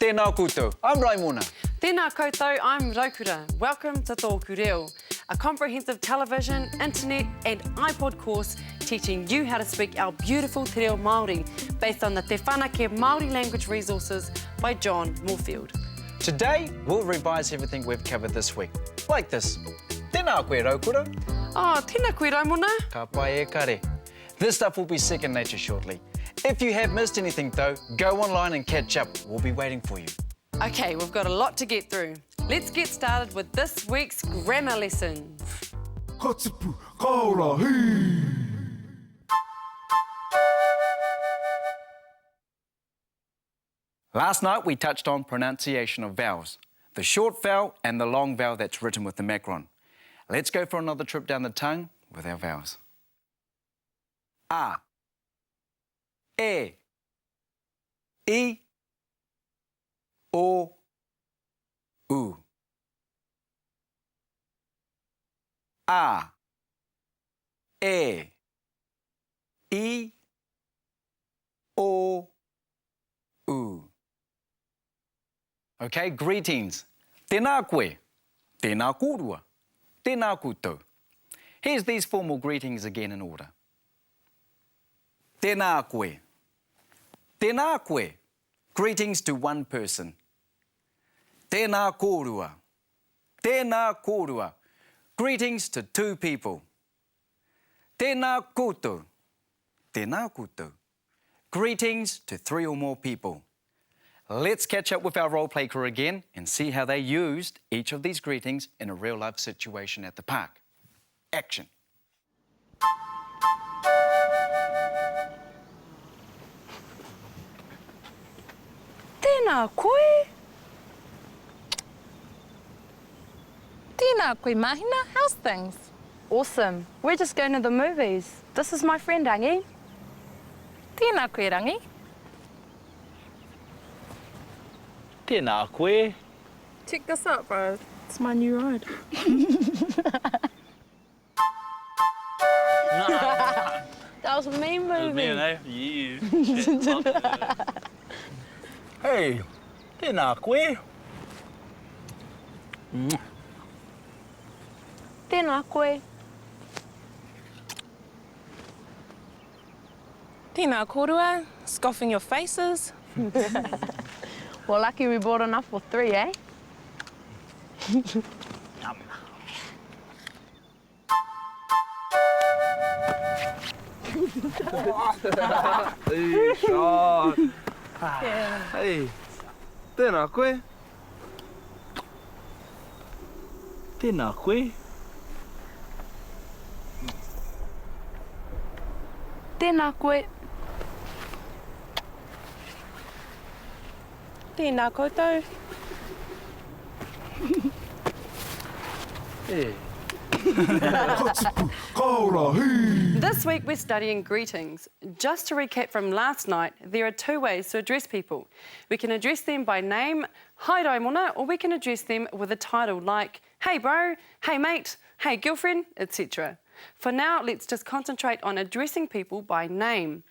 Tēnā koutou, I'm Raimona. Tēnā koutou, I'm Raukura. Welcome to Tōku Reo, a comprehensive television, internet and iPod course teaching you how to speak our beautiful te reo Māori based on the Te Whanake Māori Language Resources by John Moorfield. Today, we'll revise everything we've covered this week. Like this. Tēnā koe, Raukura. Oh, tēnā koe, Raimona. Ka pai e kare. This stuff will be second nature shortly. If you have missed anything though, go online and catch up. We'll be waiting for you. Okay, we've got a lot to get through. Let's get started with this week's grammar lessons. Ka tipu, ka ora, hī! Last night we touched on pronunciation of vowels, the short vowel and the long vowel that's written with the macron. Let's go for another trip down the tongue with our vowels. A, E, I, O, U. A, E, I, O, U. Okay, greetings. Tēnā koe. Tēnā kōrua. Tēnā koutou. Here's these formal greetings again in order. Tēnā koe. Tēnā koe. Greetings to one person. Tēnā kōrua. Tēnā kōrua. Greetings to two people. Tēnā koutou. Tēnā koutou. Greetings to three or more people. Let's catch up with our role play crew again and see how they used each of these greetings in a real life situation at the park. Action. Tēnā koe. Tēnā koe Mahina, how's things? Awesome. We're just going to the movies. This is my friend Rangi. Tēnā koe Rangi. Tēnā koe. Check this out bro, it's my new ride. That was me moving. It was me, eh? Yeah. Hey, tēnā koe. Tēnā koe. Tēnā kōrua, scoffing your faces. Well, lucky we bought enough for three, eh? Hey, Sean. Hey, tēnā koe. Tēnā koe. Tēnā koe. Tēnā koutou. Ka tipu, ka ora, hī! This week we're studying greetings. Just to recap from last night, there are two ways to address people. We can address them by name, hi Raimona, or we can address them with a title like, hey bro, hey mate, hey girlfriend, etc. For now, let's just concentrate on addressing people by name.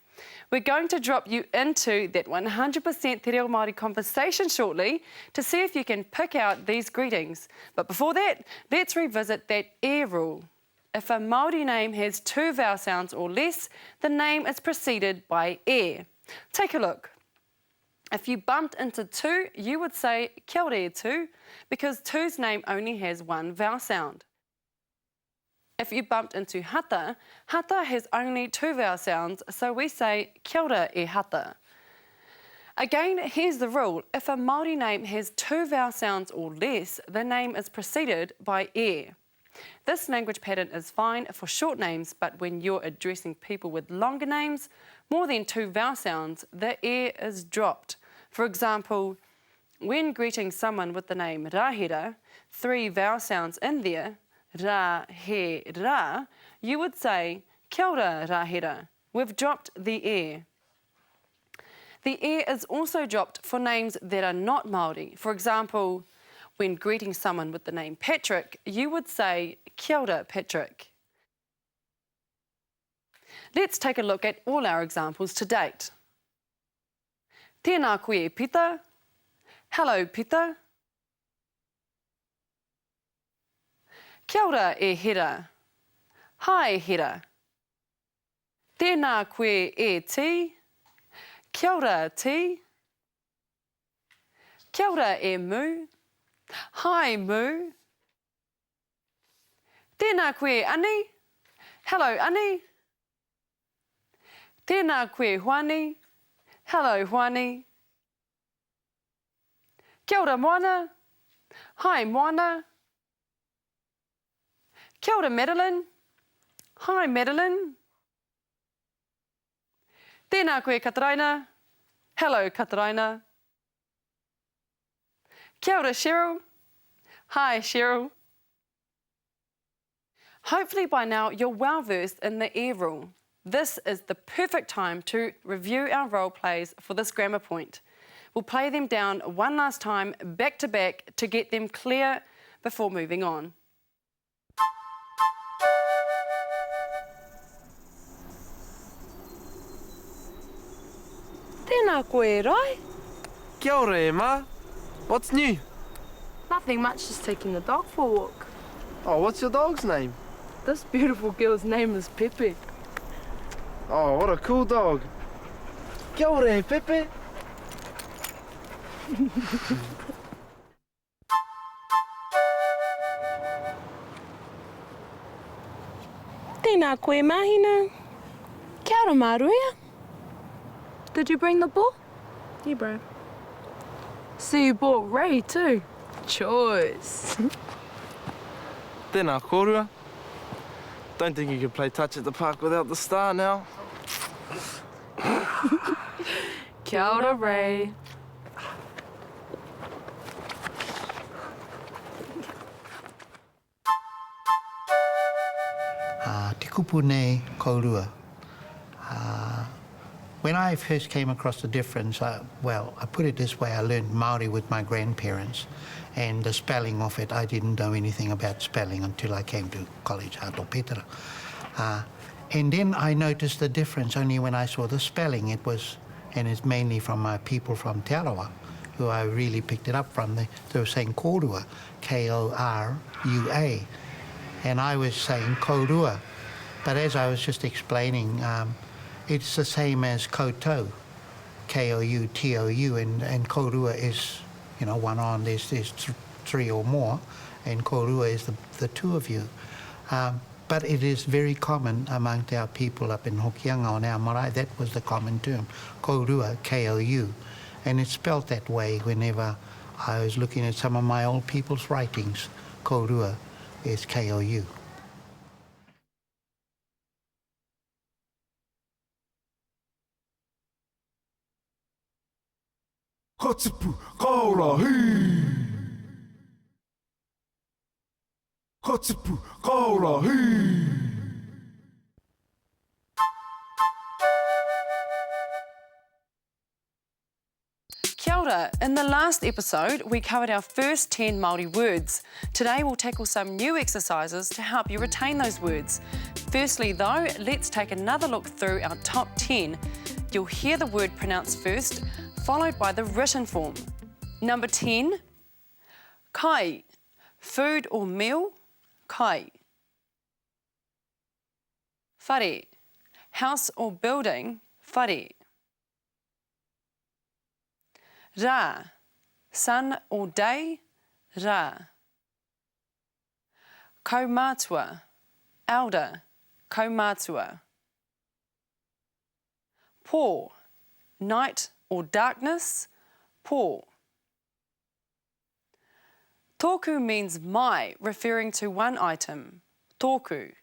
We're going to drop you into that 100% Te Reo Māori conversation shortly to see if you can pick out these greetings. But before that, let's revisit that e rule. If a Māori name has two vowel sounds or less, the name is preceded by e. Take a look. If you bumped into Tu, you would say kia ora e Tu, because Tu's name only has one vowel sound. If you bumped into Hata, Hata has only two vowel sounds, so we say kia ora e Hata. Again, here's the rule. If a Māori name has two vowel sounds or less, the name is preceded by e. This language pattern is fine for short names, but when you're addressing people with longer names, more than two vowel sounds, the e is dropped. For example, when greeting someone with the name Rahira, three vowel sounds in there, ra, he, ra, you would say, Kia ora, Rahira. We've dropped the e. The e is also dropped for names that are not Māori. For example, when greeting someone with the name Patrick, you would say, Kia ora, Patrick. Let's take a look at all our examples to date. Tēnā koe e Pita. Hello, Pita. Kia ora, e Hera. Hi, Hera. Tēnā koe, e Ti. Kia ora, Ti. Kia ora, e Mū. Hi, Mū. Tēnā koe, Ani. Hello, Ani. Tēnā koe, Hoani. Hello, Hoani. Kia ora, Moana. Hi, Moana. Kia ora, Madeline. Hi, Madeline. Tēnā koe, Kataraina. Hello, Kataraina. Kia ora, Cheryl. Hi, Cheryl. Hopefully by now you're well versed in the e rule. This is the perfect time to review our role plays for this grammar point. We'll play them down one last time, back to back, to get them clear before moving on. Tēnā koe e Rai. Kia ora e Ma. What's new? Nothing much, just taking the dog for a walk. Oh, what's your dog's name? This beautiful girl's name is Pepe. Oh, what a cool dog. Kia ora e Pepe. Tēnā koe, Mahina. Kia ora, Maruia. Did you bring the ball? Yeah, bro. See you bought Ray too. Choice. Tēnā kōrua. Don't think you could play touch at the park without the star now. Kia ora, Ray. Uh, te kupu nei kourua. Uh, when I first came across the difference, I, well, I put it this way, I learned Māori with my grandparents, and the spelling of it, I didn't know anything about spelling until I came to college, Hato Petera. Uh, and then I noticed the difference only when I saw the spelling. It was, and it's mainly from my people from Te Arawa, who I really picked it up from. They, they were saying korua, K-O-R-U-A, and I was saying korua. But as I was just explaining, um, it's the same as koutou, K-O-U-T-O-U, and, and korua is, you know, one on, there's, there's th three or more, and korua is the, the two of you. Um, but it is very common among our people up in Hokianga on our marae, that was the common term, korua, K-O-U. And it's spelt that way whenever I was looking at some of my old people's writings, korua is K-O-U. Ka tipu, ka ora, hī! Ka tipu, ka ora, hī! Kia ora. In the last episode, we covered our first 10 Māori words. Today, we'll tackle some new exercises to help you retain those words. Firstly, though, let's take another look through our top 10. You'll hear the word pronounced first, followed by the written form. Number 10, kai. Food or meal, kai. Whare. House or building, whare. Rā. Sun or day, rā. Kaumātua. Elder, kaumātua. Pō. Night or darkness, pō. Tōku means my, referring to one item, tōku.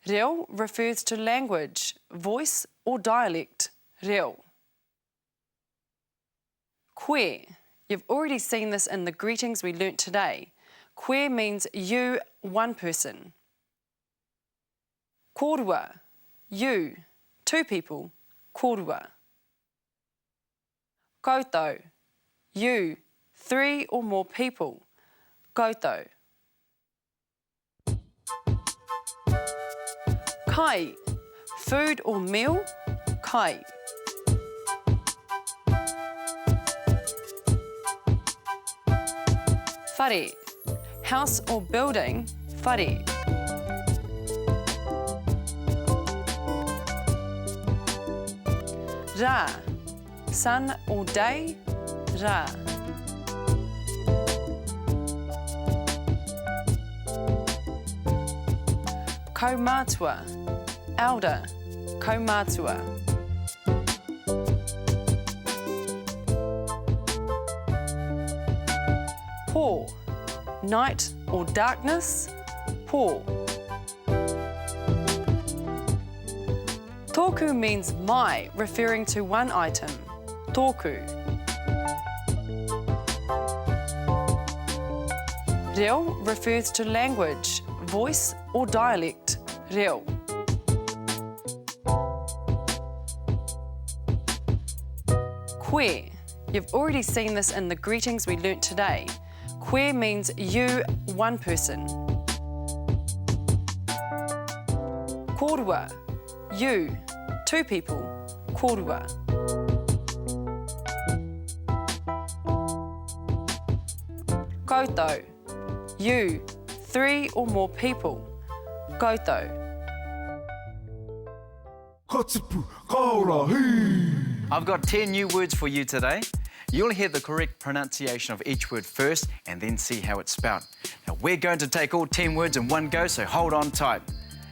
Reo refers to language, voice or dialect, reo. Koe. You've already seen this in the greetings we learnt today. Koe means you, one person. Kōrua, you, two people, kōrua. Koutou, you, three or more people, koutou. Kai, food or meal, kai. Whare. House or building, whare. Rā. Sun or day, rā. Kaumātua, elder, kaumātua. Pō, night or darkness, pō. Tōku means my, referring to one item. Tōku. Reo refers to language, voice or dialect. Reo. Koe. You've already seen this in the greetings we learnt today. Koe means you, one person. Kōrua, you, two people, kōrua. Koutou, you, three or more people, koutou. Ka tipu, ka ora, hī! I've got 10 new words for you today. You'll hear the correct pronunciation of each word first and then see how it's spelled. Now, we're going to take all 10 words in one go, so hold on tight.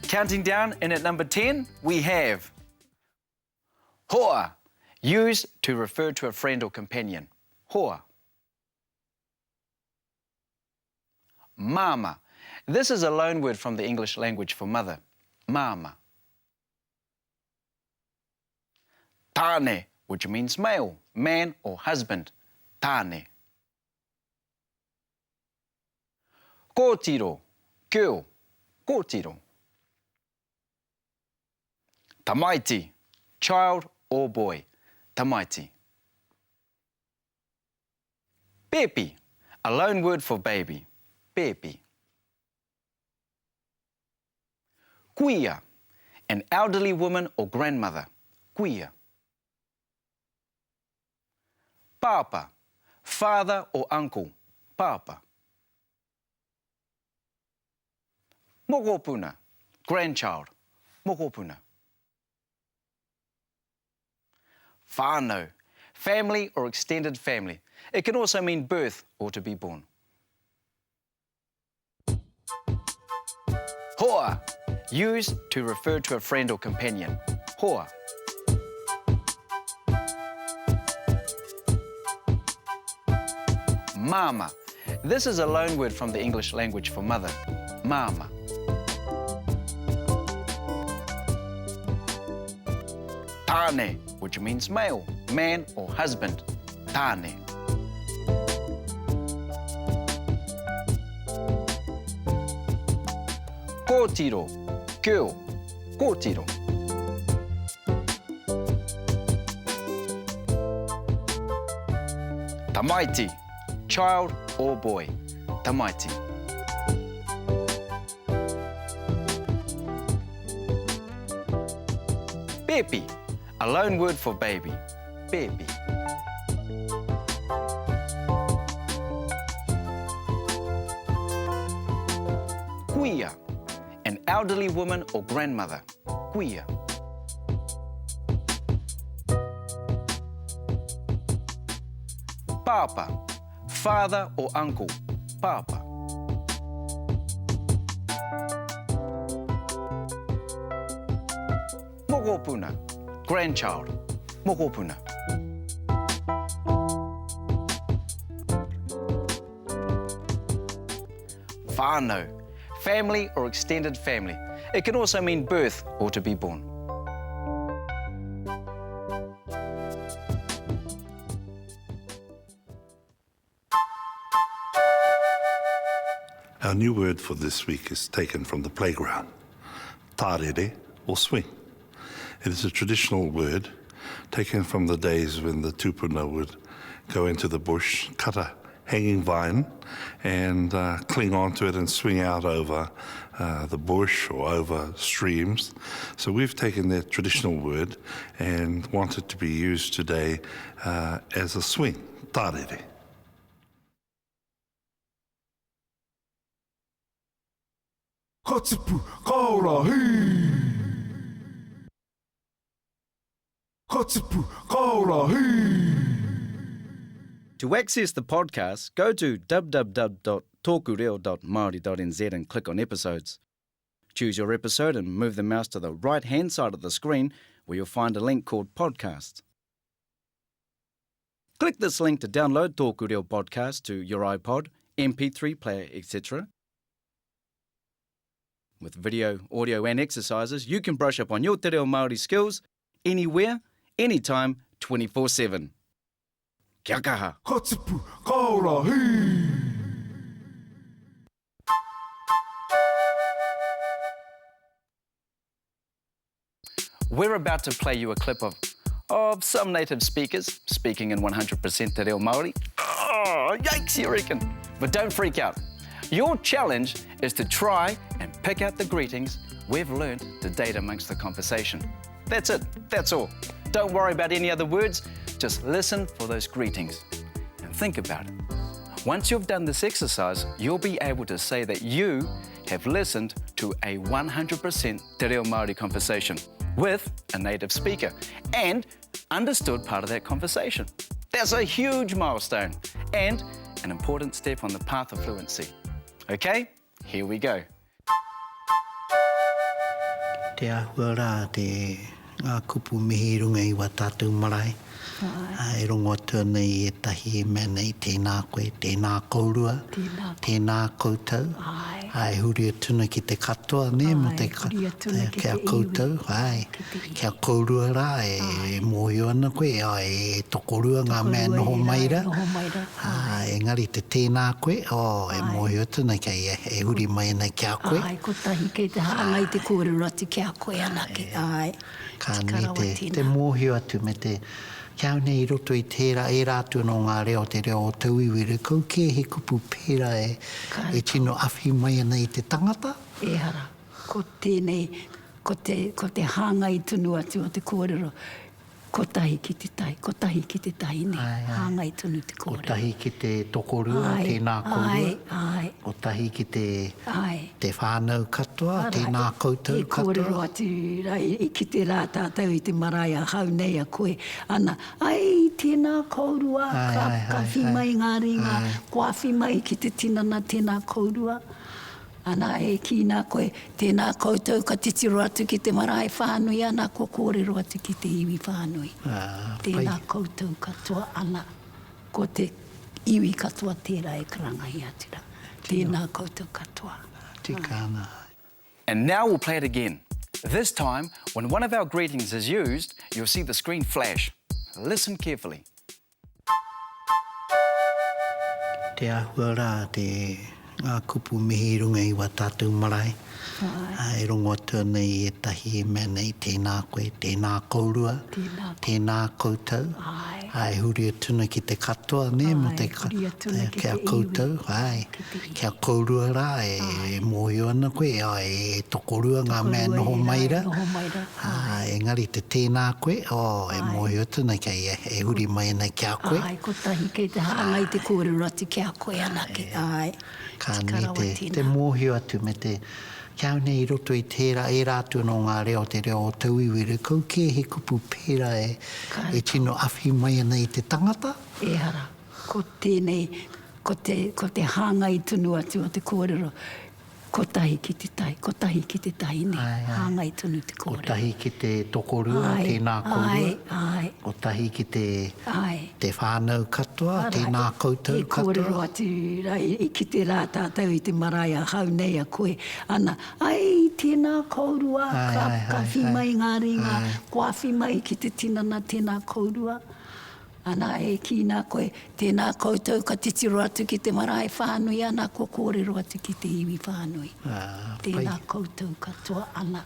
Counting down, in at number 10, we have hoa, used to refer to a friend or companion. Hoa. Mama. This is a loan word from the English language for mother. Mama. Tāne, which means male, man or husband. Tāne. Kōtiro, girl, kōtiro. Tamaiti, child or boy, tamaiti. Pēpi, a loan word for baby, pēpi. Kuia, an elderly woman or grandmother, kuia. Pāpā, father or uncle, pāpā. Mokopuna, grandchild, mokopuna. Whānau, family or extended family. It can also mean birth or to be born. Hoa, used to refer to a friend or companion. Hoa. Mama. This is a loan word from the English language for mother. Mama. Tāne, which means male, man or husband. Tāne. Kōtiro, girl, kōtiro. Tamaiti, child or boy, tamaiti. Pēpi, a loan word for baby, pēpi. Kuia, an elderly woman or grandmother, kuia. Pāpā, father or uncle, pāpā. Mokopuna, grandchild, mokopuna. Whānau, family or extended family. It can also mean birth or to be born. Our new word for this week is taken from the playground, tārere or swing. It is a traditional word taken from the days when the tupuna would go into the bush, cut a hanging vine and uh, cling onto it and swing out over uh, the bush or over streams. So we've taken that traditional word and want it to be used today uh, as a swing, tārere. Ka tipu, ka ora, hī! Ka tipu, ka ora, hī! To access the podcast, go to www.tokureo.maori.nz and click on episodes. Choose your episode and move the mouse to the right hand side of the screen where you'll find a link called Podcasts. Click this link to download Tōku Reo Podcast to your iPod, MP3 player, etc. With video, audio and exercises, you can brush up on your Te Reo Māori skills anywhere, anytime, 24-7. Kia kaha! Ka tipu, ka ora, hī! We're about to play you a clip of, of some native speakers speaking in 100% Te Reo Māori. Oh, yikes, you reckon? But don't freak out. Your challenge is to try and pick out the greetings we've learnt to date amongst the conversation. That's it, that's all. Don't worry about any other words, just listen for those greetings and think about it. Once you've done this exercise, you'll be able to say that you have listened to a 100% Te Reo Māori conversation with a native speaker and understood part of that conversation. That's a huge milestone and an important step on the path of fluency. Okay, here we go. Te āhua rā te ngā kupu mihi i runga i wā tātou marae. E rongo atu ana i ētahi e mea nei, tēnā koe, tēnā kourua, tēnā koutou. Āe, huri atu ana ki te katoa, nē, mō te, kia koutou, āe, kia kourua rā, e mōhio ana koe, āe, e tokorua ngā mea e noho mai rā. Ā, engari te tēnā koe, oh, e mōhio atu ana kei ia, e huri mai ana ki a koe. Āe, kotahi kei te hāngai te kōrero atu ki a koe anake, āe, Ka tika nui rawa te, tēnā. te mōhio atu me te, ki au nei i roto i tērā, ērā atu anō ngā reo, te reo o tauiwi, kau kē he kupu pērā e, e tino awhi mai ana i te tangata. Ehara, ko tēnei, ko te, ko te hāngai tonu atu o te kōrero, Kotahi ki te tahi, kotahi ki te tahi, nē, hāngai tonu te kōrero. Kotahi ki te tokorua, tēnā kōrua. Āe, āe. Kotahi ki te, Āe. te whānau katoa, tēnā koutou katoa. E kōrero atu rā, i kite rā tātou i te marae ahau nei a koe, ana, ai, tēnā kōrua, ka, ka whii mai ngā ringa, kua awhi mai ki te tinana, tēnā kōrua. Ana, e kī nā koe, tēnā koutou ka titiro atu ki te marae whānui ana kua kōrero atu ki te iwi whānui. Tēnā koutou katoa ana, ko te iwi katoa tērā e karangahia atu rā. Tēnā koutou katoa. Tika ana. And now we'll play it again. This time, when one of our greetings is used, you'll see the screen flash. Listen carefully. Te āhua rā te ngā kupu mihi i runga i wā tātou marae. E rongo atu ana i ētahi e mea nei, tēnā koe, tēnā kourua, tēnā koutou. Āe, huri atu ana ki te katoa, nē, mō te, kia koutou, āe, kia kourua rā, e mōhio ana koe, āe, e tokorua ngā mea e noho mai rā. Ā, engari te tēnā koe, oh, e mōhio atu ana kei ia, e huri mai ana ki a koe. Āe, kotahi kei te hāngai te kōrero atu ki a koe anake, āe, Ka tika nui rawa te, tēnā. te mōhio atu me te, ki au nei i roto i tērā, ērā atu anō ngā reo, te reo o tauiwi, kau kē he kupu pērā e, e tino awhi mai ana i te tangata. Ehara, ko tēnei, ko te, ko te hāngai tonu atu o te kōrero, Kotahi ki te tahi, kotahi ki te tahi, nē, hāngai tonu te kōrero. Kotahi ki te tokorua, tēnā kōrua. Āe, āe. Kotahi ki te, Āe. te whānau katoa, tēnā koutou katoa. E kōrero atu rā, i kite rā tātou i te marae ahau nei a koe, ana, ai, tēnā kōrua, ka, ka whii mai ngā ringa, kua awhi mai ki te tinana, tēnā kōrua. Ana, e kī nā koe, tēnā koutou ka titiro atu ki te marae whānui ana kua kōrero atu ki te iwi whānui. Tēnā koutou katoa ana,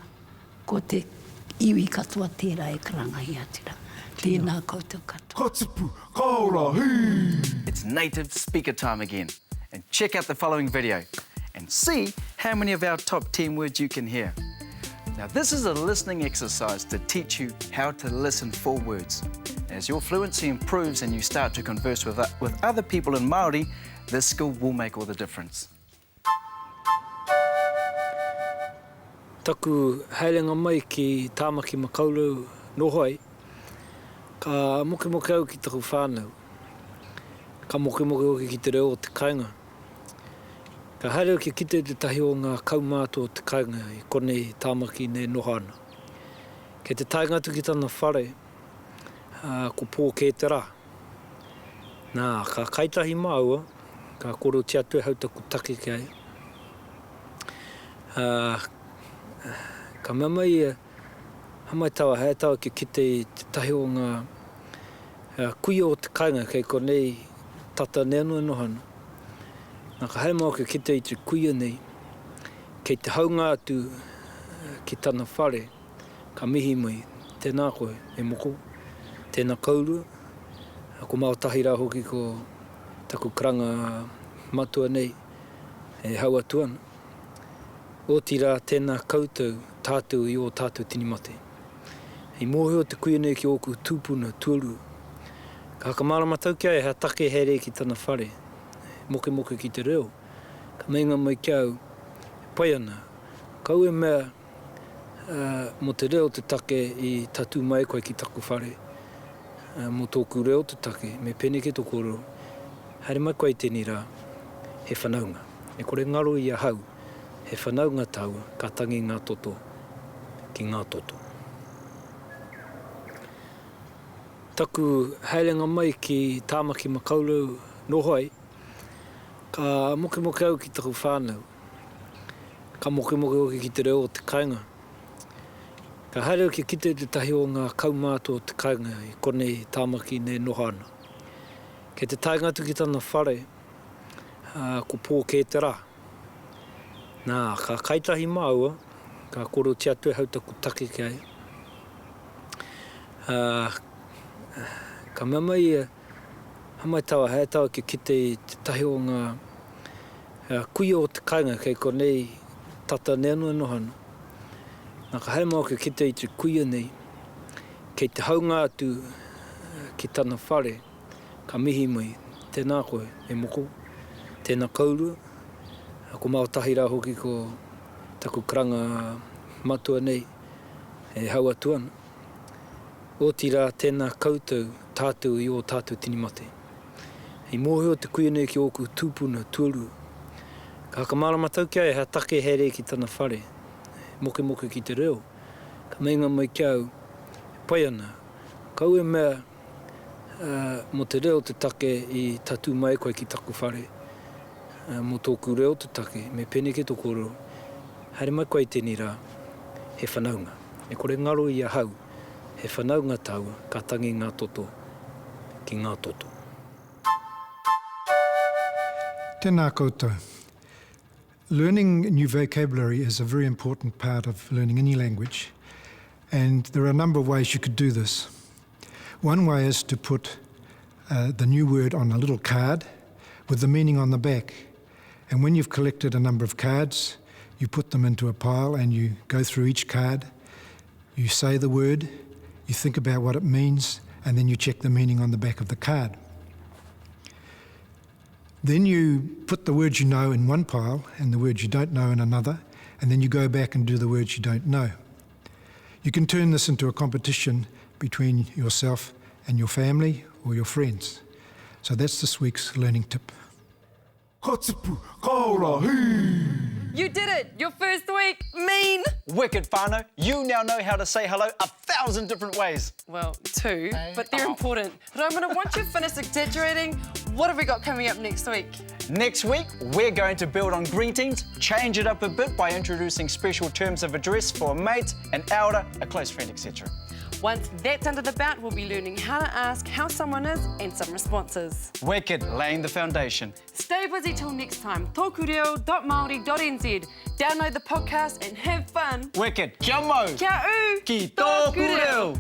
ko te iwi katoa tērā e karangahia atu rā. Tēnā koutou katoa. Ka tipu, ka ora, hī! It's native speaker time again. And check out the following video and see how many of our top 10 words you can hear. Now, this is a listening exercise to teach you how to listen for words. As your fluency improves and you start to converse with, with other people in Māori, this skill will make all the difference. Taku haerenga mai ki Tāmaki Makaurau noho ai, ka mokemoke au ki taku whānau. Ka mokemoke hoki ki te reo o te kainga. Ka haere au kia kite tētahi o ngā kaumātua o te kainga i konei i Tāmaki nei noho ana. Kei te taenga atu ki tana whare, ā, ko pō kē te rā. Nā, ka kai tahi māua, ka korotia atu e hau taku take ki a ia. Ā, ka mea mai ia, Hamai taua, haere taua kia kite i tētahi o ngā kuia o te kāinga kei konei tata nei anō e noho ana. Nā, ka haere māua kia kite i te kuia nei, kei te haunga atu ki tana whare, Ka mihi mai, Tēnā koe, e moko, tēnā kourua, ko Maotahi rā hoki ko taku karanga matua nei e hau atu ana. Otirā, tēnā koutou, tātou i ō tātou tini mate. I mōhio te kuia nei ki ōku tūpuna tuarua. Ka whakamārama tau ki a ia he take haere ki tana whare, mokemoke ki te reo. Ka meinga mai ki a au, e pai ana, kaua e mea, Mō te reo te take i tatū mai koe ki taku whare, mō tōku reo te take, me pēnei kē tō kōrero, haere mai koe i tēnei rā, he whanaunga. E kore ngaro i ahau, he whanaunga tāua, ka tangi ngā toto ki ngā toto. Taku haerenga mai ki Tāmaki Makaurau noho ai, ka mokemoke au ki taku whānau. Ka mokemoke hoki ki te reo o te kainga. Ka haere au kia kite tētahi o ngā kaumātua o te kainga i konei i Tāmaki nei noho ana. Kei te taenga atu ki tana whare, ā, ko pō kē te rā. Nā, ka kai tahi māua, ka korotia atu e hau taku take ki a ia. Ā, ka mea mai ia, Hamai taua, haere taua kia kite i tētahi o ngā kuia o te kāinga kei konei tata nei anō e noho ana. Nā, ka haere māua kia kite i te kuia nei, kei te haunga atu ki tana whare, ka mihi mai, Tēnā koe, e moko, tēnā kourua, ko Maotahi rā hoki ko taku karanga matua nei e hau atu ana. Otirā, tēnā koutou, tātou i ō tātou tini mate. I mōhio te kuia nei ki ōku tūpuna tuarua. Ka whakamārama tau ki a ia he take haere ki tana whare, mokemoke ki te reo. Ka meinga mai ki a au, e pai ana, kaua e mea mō te reo te take i tatū mai koe ki taku whare, mō tōku reo te take, me pēnei kē tō kōrero, haere mai koe i tēnei rā, he whanaunga. E kore ngaro i ahau, he whanaunga taua, ka tangi ngā toto ki ngā toto. Tēnā koutou. Learning new vocabulary is a very important part of learning any language, and there are a number of ways you could do this. One way is to put uh, the new word on a little card with the meaning on the back. And when you've collected a number of cards, you put them into a pile and you go through each card. You say the word, you think about what it means, and then you check the meaning on the back of the card. Then you put the words you know in one pile and the words you don't know in another, and then you go back and do the words you don't know. You can turn this into a competition between yourself and your family or your friends. So that's this week's learning tip. Ka tipu, ka ora, hī! You did it! Your first week! Mean! Wicked, whānau. You now know how to say hello 1,000 different ways. Well, two, but they're important. Romana, once you've finished exaggerating, what have we got coming up next week? Next week, we're going to build on greetings, change it up a bit by introducing special terms of address for a mate, an elder, a close friend, etc. Once that's under the belt, we'll be learning how to ask how someone is and some responses. Wicked, laying the foundation. Stay busy till next time. Tōkureo.māori.nz. Download the podcast and have fun. Wicked. Kia mau. Kia ū. Ki tōku reo.